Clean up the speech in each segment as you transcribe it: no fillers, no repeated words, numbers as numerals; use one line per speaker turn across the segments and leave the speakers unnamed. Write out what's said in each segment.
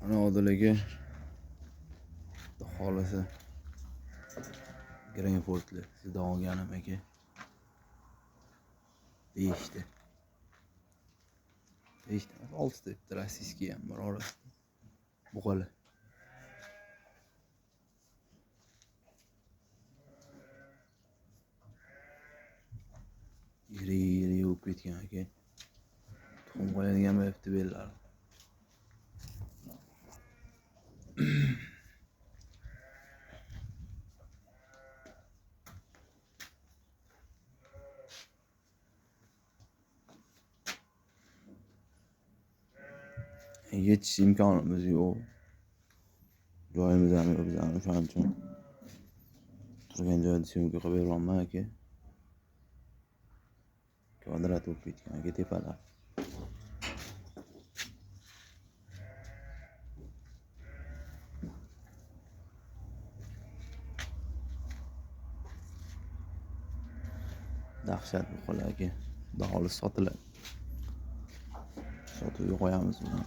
Mana Odil aka, xudo xohlasa Greenfordli sizdan olganim aka. 5 ta. 5 ta emas, 6 ta bitta rossiyskiy ham bor orasida. Buqalar. Iri iri bo'lib ketgan aka. Tuxum qo'yadigan bo'lyapti bellari. Yetish imkonimiz yo'q. Joyimiz ham yo'q bizani, o'shaning uchun turgan joyda syomka qilib beryapman aka. Kvadrat bo'lib ketgan aka tepalar. Dahshat buqalar aka. Xudo xohlasa sotiladi. Sotuvga qo'yamiz buni.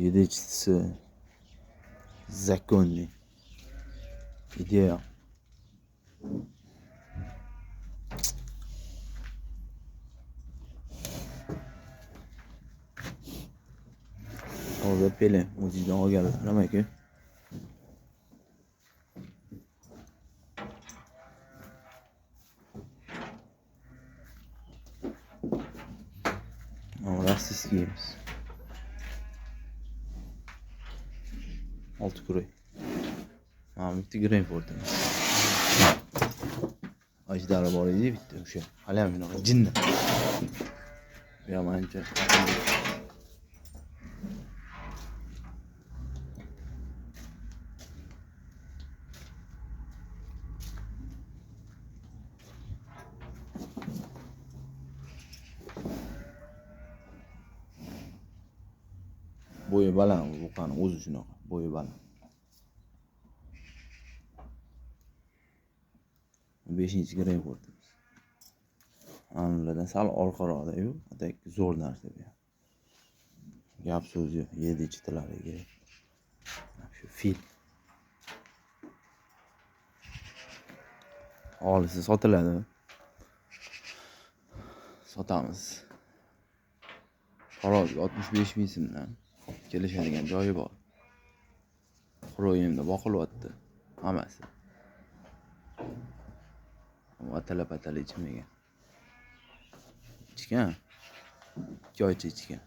Yedichisi законный. Ideal. Toza pele o'zingizdan olganlarim aka. Rossiyskiyimiz. 6 kuray. Mana bitta Greenfordimiz. Ajdari bor edi bitta o'sha. Hali ham shunaqa jinni. Bu ham ancha bo'yi baland, buqani o'zi shunaqa, bo'yi baland. 5 Greenfordimiz. Anilardan sal orqaroqda-yu, atak zo'r narsa bu ham. Gap so'z yo'q, yedi ichtilariga. Shu fil. Olisi sotiladi. Sotamiz. Tarozga 65 ming so'mdan kelishadigan joyi bor. Quruq boqilyapti hammasi. Atala patala ichmagan. Ichgan. 2 oycha ichgan.